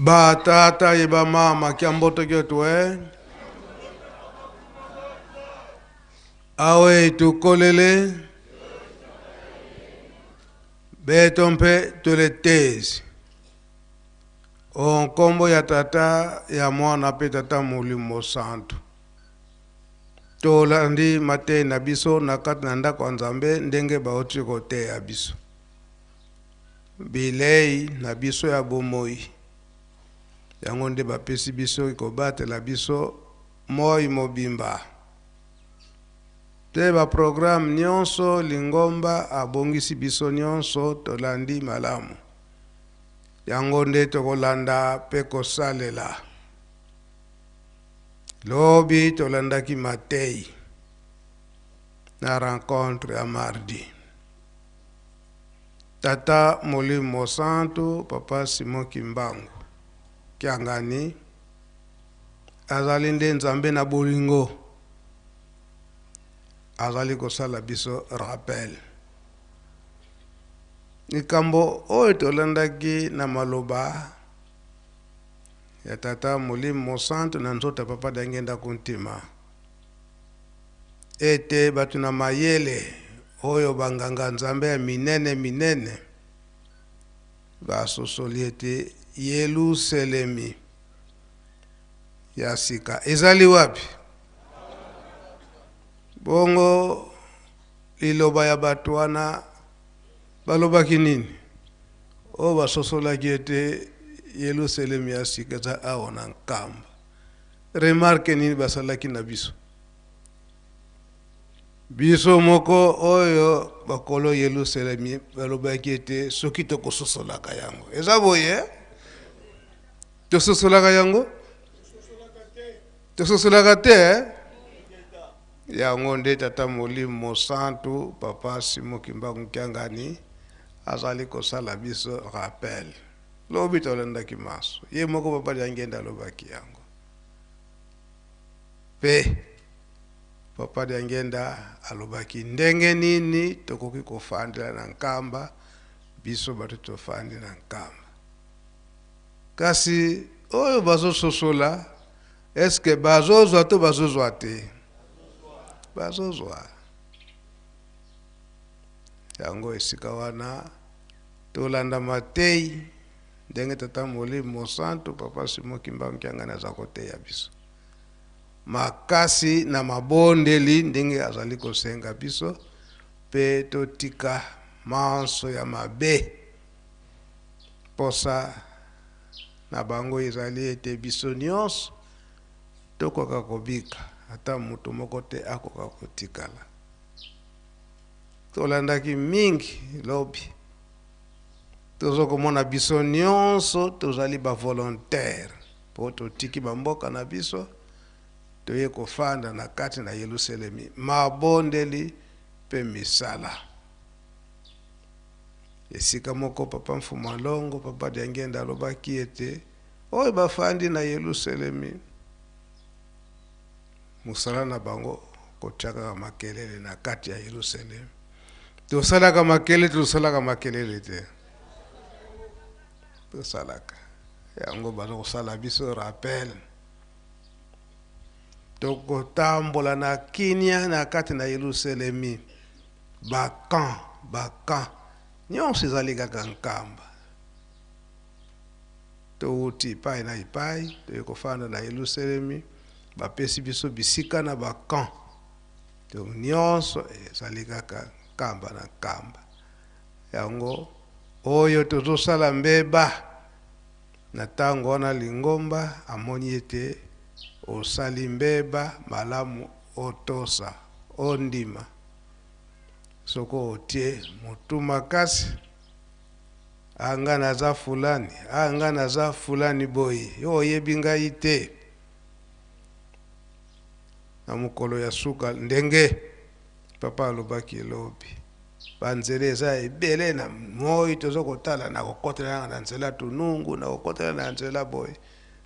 Ba tata ye ba mama kia mboto kiotu eh? Awe tukolele beto mpe tuletezi o nkombo ya Tata, ya Mwana mpe Tata Molimo Santu. Tolandi mateyi na biso na kati na ndako ya Nzambe ndenge bauti koteya biso. Bilei na biso ya bomoi, yango nde bapesi biso ekobatela biso moi mobimba. Mpe ba programme nyonso lingomba abongisi biso nyonso tolandi malamu. Yango nde tokolanda mpe kosalela. Lobi tolandaki mateyi na rencontre ya mardi. Tata Molimo Mosantu, Papa Simon Kimbangu Kiangani, azali nde Nzambe na bolingo, azali kosala biso rappel. Likambo oyo tolandaki na maloba ya Tata Molimo Mosantu na nzoto ya Papa Diangienda Kuntima, ete bato na mayele oyo banganga Nzambe ya minene minene basosoli ete Yelusalemi ya sika ezali wapi? Bongo liloba ya bato wana balobaki nini? Oyo basosolaki ete Yelusalemi ya sika eza awa na Nkamba. Remarque nini basalaki na biso? Biso moko oyo bakolo Yelusalemi balobaki ete soki tokososolaka yango. Eza boye? Tososolaka yango? Tososolaka te? Eh? Yango nde Tata Molimo Mosantu, Papa Simon Kimbangu Kiangani azali kosala biso rappel. Lobi tolandaki maso. Ye moko Papa Diangienda alobaki yango. Pe Papa Diangienda alobaki ndenge nini tokoki kofandela na Nkamba, biso bato tofandi na Nkamba. Kasi oyo bazososola, est-ce que bazozwa to bazozwa te? Bazozwa. Yango esika wana tolanda mateyi ndenge Tata Molimo Mosantu Papa Simon Kimbangu Kiangani aza koteya biso makasi na mabondeli ndenge azali kosenga biso pe totika manso ya mabe. Posa na bango ezali ete biso nyonso tokoka kobika, ata moto moko te akoka kotikala. Tolandaki mingi lobi, tozo komona biso nyonso tozali ba volontaire po totiki ba mboka na biso toye kofanda na kati na Yelusalemi, mabondeli pe misala. Esika moko Papa Mfumu Alongo, Papa Diangienda alobaki ete oyo bafandi na Yelusalemi mosala na bango kotia kaka makelele na kati ya Yelusalemi. Tosalaka makelele, tosalaka makelele te, tosalaka yango. Baza kosala biso rappel, tokotambola na kimia na kati na Yelusalemi. Ba camp, ba camp nyonso ezali kaka Nkamba. Towuti epai na epai, toye kofanda na Yelusalemi, bapesi biso bisika na ba camp. Donc nyonso ezali kaka Nkamba na Nkamba. Yango oyo tozosala mbeba na tango wana, lingomba amoni ete osali mbeba, malamu otosa, ondima. Soko otie motu makasi, a nga naza fulani, a nga naza fulani boye, yo oyebi ngai te. Na mokolo ya suka, ndenge papa alobaki lobi, banzela eza ebele na moi, toza kotala na kokotela na nzela tunungu, na kokotela na nzela boye,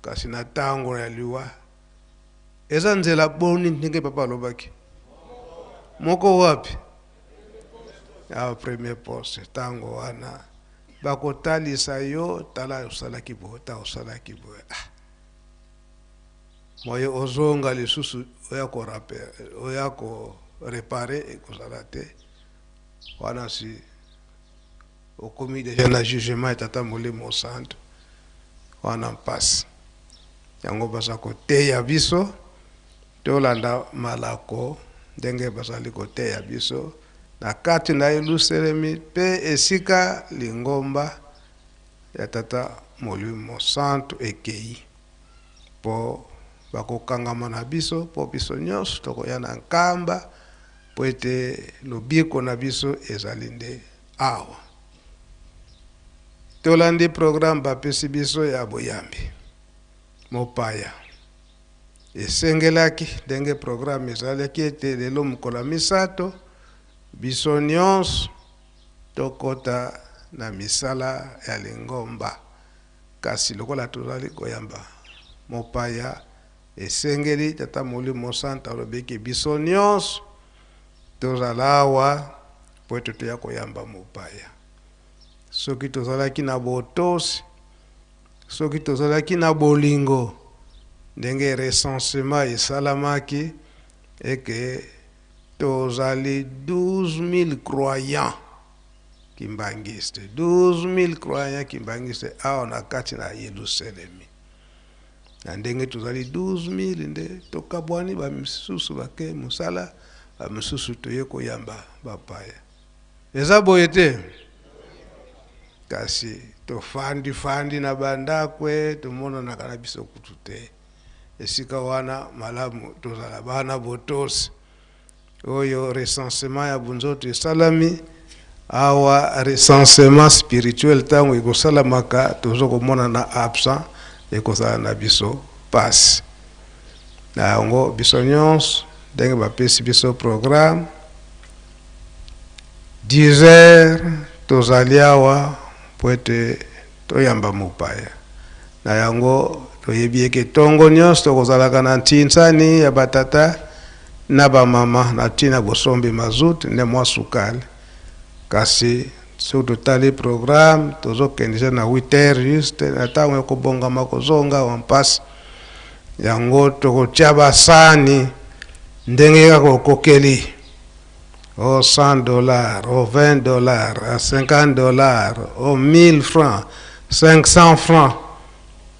kasi na tango ya liwa eza nzela boni? Ndenge papa alobaki moko wapi? Ah, premier poste. Tango wana Bakotalisa yo, tala osalaki boye, ta osalaki boye. Ah. Moye ozonga lisusu oya ko oya ko reparer ekozala te. Wana si okomi deja na jugement ya Tata Molimo Santu, wana mpasi. Yango baza koteya biso tolanda malako ndenge bazali koteya biso na kati na Yelusalemi mpe esika lingomba ya Tata Molimo Santu ekei, mpo bakokangama na biso, mpo biso nyonso tokoya na Nkamba, mpo ete lobiko na biso ezali nde awa. Tolandi programme bapesi biso ya boyambi mopaya. Esengelaki ndenge programme ezalaki ete lelo mokolo ya misato biso nyonso tokota na misala ya lingomba, kasi lokola tozali koyamba mopaya, esengeli Tata Molimo Mosantu alobiki biso nyonso tozala awa mpo ete toya koyamba mopaya. Soki tozalaki na botosi, soki tozalaki na bolingo, ndenge recensement esalamaki eke tozali 12 000 croyants kimbanguiste, 12 000 croyants kimbanguiste awa na kati na Yelusalemi. Na ndenge tozali 12 000 nde tokabwani, bamisusu bake mosala, bamisusu toye koyamba bapaya. Eza boye te? Kasi tofandi-fandi na bandako, tomonanaka na biso kutu te. Esika wana malamu tozala bana botosi. Oyo recensement ya bunzoto esalami awa, recensement spirituel ntango ekosalamaka, tozo komona na absent, ekozala na biso pasi. Na yango biso nyonso ndenge bapesi biso programme 10 heures tozali awa po ete toyamba mopaya. Na yango toyebi eke tongo nyonso tokozalaka na ntinsani ya batata na bamama na ntina bosombi mazout nde mwa sukali. Kasi soki totali programme tozokende na 8 heures juste na ntango ya kobongama kozonga wa mpasi. Yango tokotia basani ndenge kaka okokeli, o $100, o $20, o $50, o 1000 francs, 500 francs,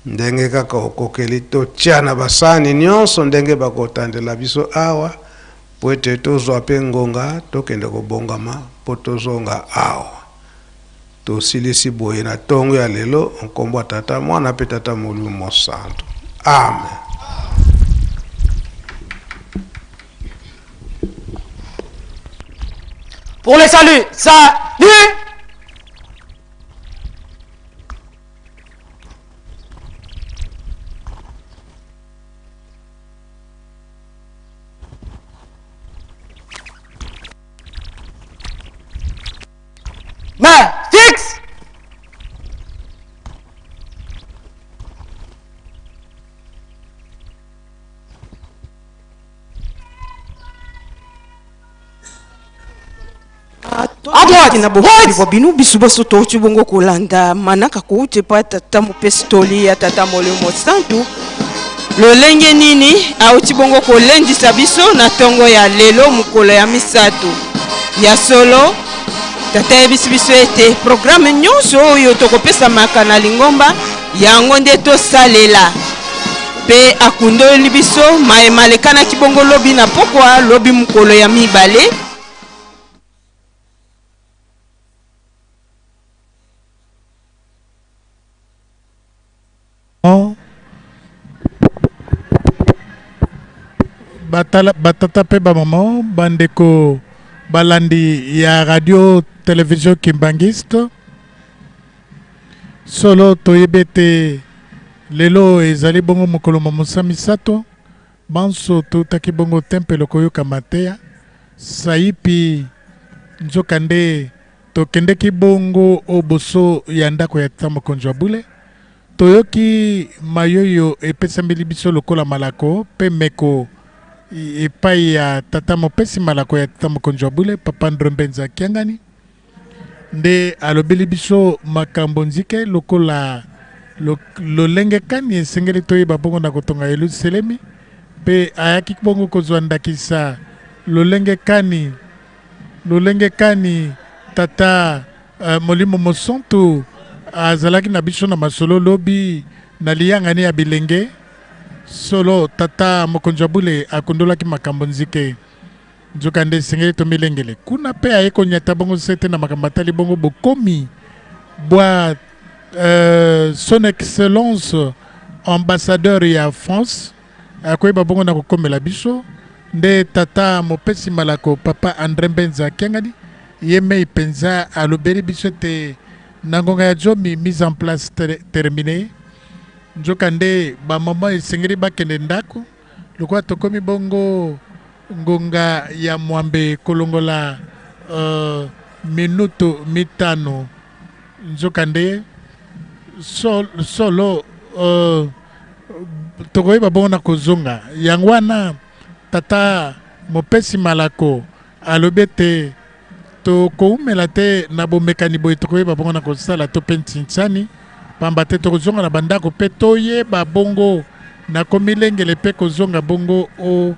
ndenge kaka okokeli totia na basani nyonso ndenge bakotandela biso awa, po ete tozwa pe ngonga tokende kobongama po tozonga awa. Tosilisi boye na tongo ya lelo, nkombo ya Tata, Mwana pe Tata Molimo Mosantu. Amen. Pour le salut, salut! Main fixe! Na bokoli bino biso boso touti bongo kolanda manaka kouti epai tata mopesi toli ya Tata Molimo Santu, lolenge nini auti bongo kolendisa biso na ntongo ya lelo mokolo ya misato. Ya solo, tata ayebisi biso ete programme nyonso oyo tokopesamaka na lingomba yango nde tosalela, mpe akundoli biso maye malekanaki bongo lobi na pokwa, lobi mokolo ya mibale. Batata mpe bamama, bandeko balandi ya Radio Télévision Kimbanguiste, solo toyebi ete lelo ezali bongo mokolo mwa mosa misato. Banso toutaki bongo tempelo koyoka mateya saipi, nzokande tokendeki bongo o boso ya ndako ya tata mokonzi wa bule. Toyoki mayoyo epesameli biso lokola malako mpe meko epai ya tata mopesi malako ya tata mokonzi wa bule, Papa Ndre Mbenza Kiangani. Nde alobeli biso makambo nzike lokola lolenge kani esengeli toyeba bongo na kotonga Yelusalemi, mpe ayaki bongo kozwa ndakisa lolenge kani, lolenge kani Tata Molimo Mosantu azalaki na biso na masolo lobi na liyangani ya bilenge. Solo, Tata Mokonzi wa Bule akundolaki makambo nzike. Nzokande, esengeli tomilengele. Kuna mpe aye konyata bongo nsete na makambo matali bongo bokomi bwa Son Excellence Ambassadeur ya France akoyeba bongo na kokomela biso. Nde tata mopesi malako Papa Andre Mbenza Kiangani ye mei mpenza alobeli biso ete na ngonga ya zomi mise en place terminee. Nzokande ba mama esengeli bakende ndako. Lokola tokomi bongo ngonga ya mwambe kolongola minutu mitano, nzokande solo tokoyeba bongo na kozonga. Yango wana tata mopesi malako alobi ete Tokoumela te na bomekani boye tokoyeba bongo na kosala to mpe ntinsani, pamba te tokozonga na bandako mpe toyeba bongo na komilengele mpe kozonga bongo o,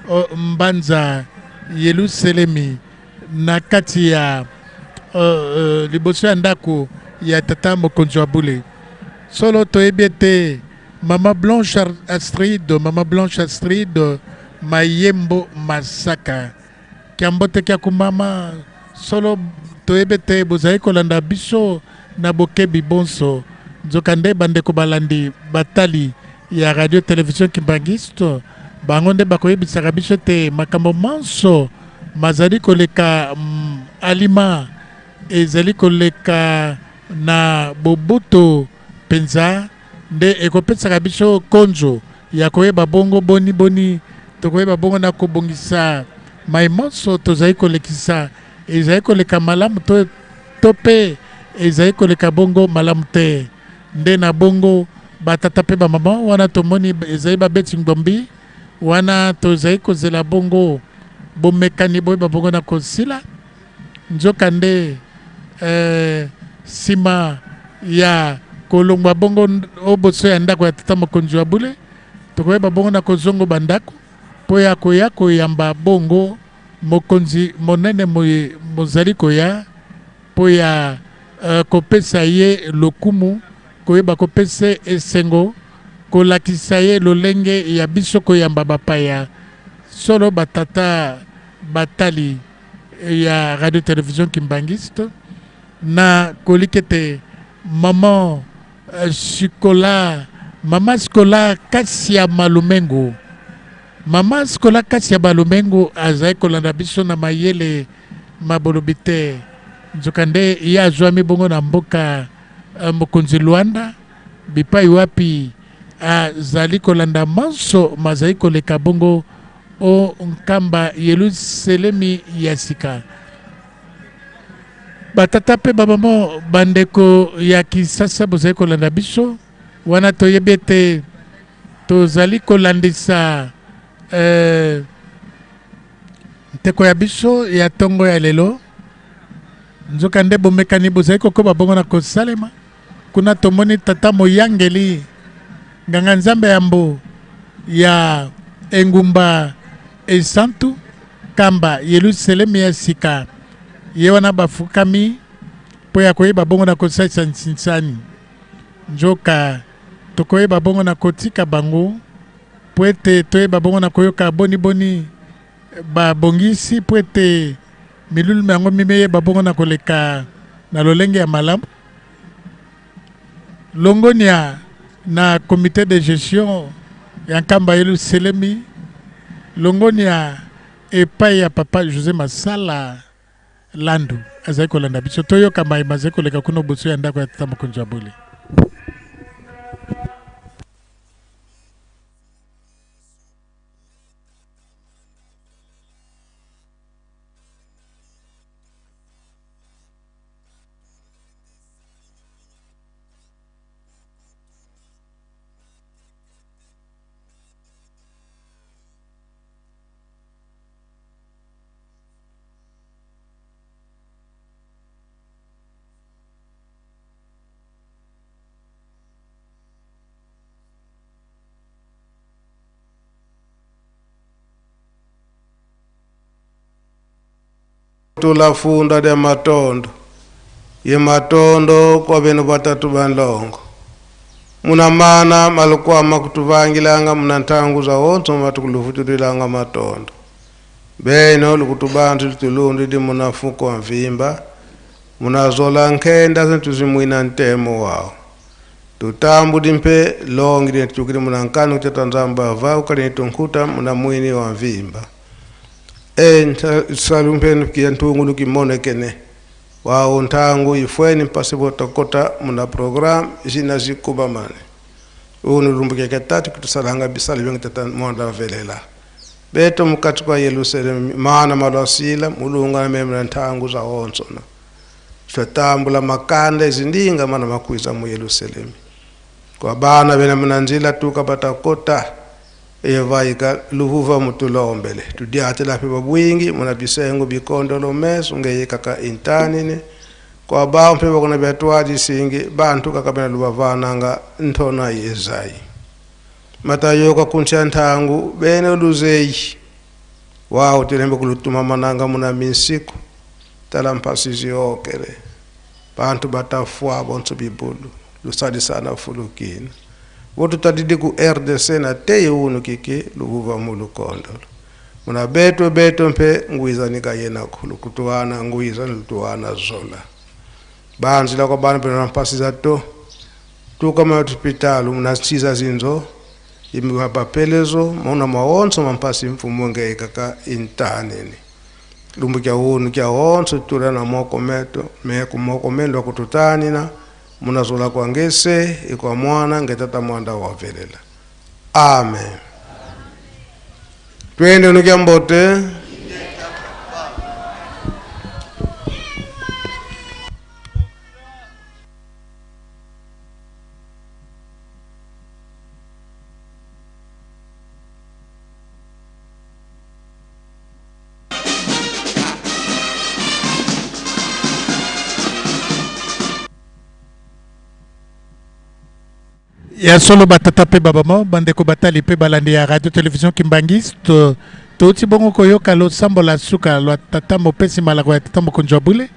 o mbanza Yelusalemi na kati ya liboso ya ndako ya Tata Mokonzi wa Bule. Solo toyebi ete Mama Blanche Astrid, Mama Blanche Astrid Mayembo Masaka Kia mbote kia kumama solo toyebi ete bozali kolanda biso na bokebi bonso. Nzokande bandeko balandi batali ya radio television kimbanguiste bango nde bakoyebisaka biso ete makambo manso mazali koleka alima ezali koleka na boboto mpenza. Nde ekopesaka biso konzo ya koyeba bongo boni boni tokoyeba bongo na kobongisa mai manso tozali kolekisa ezali koleka malamu to, to mpe ezali koleka bongo malamu te. Nde na bongo batata mpe bamama wana tomoni ezali babeti ngombi wana tozali kozela bongo bomekani boyeba bongo na kosila. Nzokande, ee, nsima ya kolongwa bongo o boso ya ndako ya Tata Mokonzi wa bule, tokoyeba bongo na kozongo ba ndako mpo ya koya koyamba bongo Mokonzi monene moye mozali koya mpo ya kopesa ye lokumu, koyeba kopese esengo, kolakisa ye lolenge ya biso koyamba bapaya. Solo batata batali ya radio television kimbanguiste na koliki ete maman Sikola, mama Sikola Kasia Malumengu, mama Sikola Kasia Malumengu azali kolanda biso na mayele mabolobi te, nzokande ye azwami bongo na mboka mokonzi Luanda, bipai wapi azali kolanda manso mazali koleka bongo O nkamba Yelusalemi ya sika. Batata mpe bamama, bandeko ya Kinshasa, bozali kolanda biso wana. Toyebi ete tozali kolandisa eh, nteko ya biso ya tongo ya lelo. Nzokande bomekani bozali kokoba bongo na kosalema. Kuna tomoni tata moyangeli, nganga-nzambe yambo ya engumba esantu, kamba Yelusalemi ya sika. Ye wana bafukami mpo ya koyeba bongo na kosalisa nsinsani. Nzoka tokoyeba bongo na kotika bango mpo ete toyeba bongo na koyoka boni boni babongisi mpo ete milulu myango mimeyeba bongo na koleka na lolenge ya malamu. Longonia na comite de gestion ya Nkamba Yelusalemi, longonia epai ya papa Jose Masala Landu azali kolanda biso. Toyoka maye mazali koleka kuna boso ya ndako ya tata mokonzi wa bule. Tula funda dia matondo ye matondo kwa beno batatu banlongo muna mana malukwama kutuvangilanga muna ntangu za onso matukulufutulilanga matondo beno lukutubantu litulundi di munafuko wa mvimba munazola nkenda zintu zimwina ntemo wao tutambu dimpe longi dintukili muna nkanu kuteta nzamba va ukali tunkuta muna mwini wa mvimba e salumpenu kia ntungu lukimonekene wao ntangu ifweni mpasipo tokota muna program zina zikubamane unu lumbuke tatu kutusalanga bisali byonge tata mwanda velela beto mukati kwa Yerusalemu maana malwasila mulunga memna ntangu za onsona twatambula makanda izindinga mana makwiza mu Yerusalemu kwa bana bena mnanzila tuka batakota evaika luvuva mutulombele tudiatela pe babwingi muna bisengo bikondolo meso ngeyikaka intanine kwa bao mpe bakona byatwadi singi bantu kakabena lubavananga ntona yezai matayoka kuncha ntangu bene luzeyi wao tilembe kulutuma mananga muna minsiku tala mpasi ziokele bantu batafwa bonso bibulu lusalisana fulukina votutadidi ku RDC na teye unu kiki luvuva mulukondolo muna beto beto mpe ngwiza yena khulu kutuwana ngwiza lutuwana zola banzila kwa bana pena mpasi za to tuka ma hospitali muna siza zinzo imipapelezo mona maonso mampasi mfumo ngeikaka intaneni lumbu kya unu kya onso tula na moko meto meko moko mendo kututanina munazola kwa ngese ikwa mwana ngetata mwanda wavelela amen. Twende nukia mbote. Ya solo batata mpe babama bandeko batali mpe balandi ya radio télévision Kimbangiste, touti bongo koyoka losambo la suka lwa tata mopesi malako ya tata mokonzi wa bule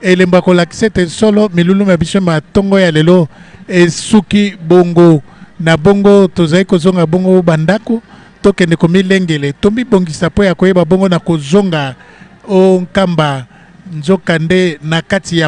elembo ya kolakisa ete solo milulu ya biso matongo ya lelo esuki bongo na bongo. Tozali kozonga bongo bandako, tokende komilengele, tomibongisa mpo ya koyeba bongo na kozonga o Nkamba nzokande na kati ya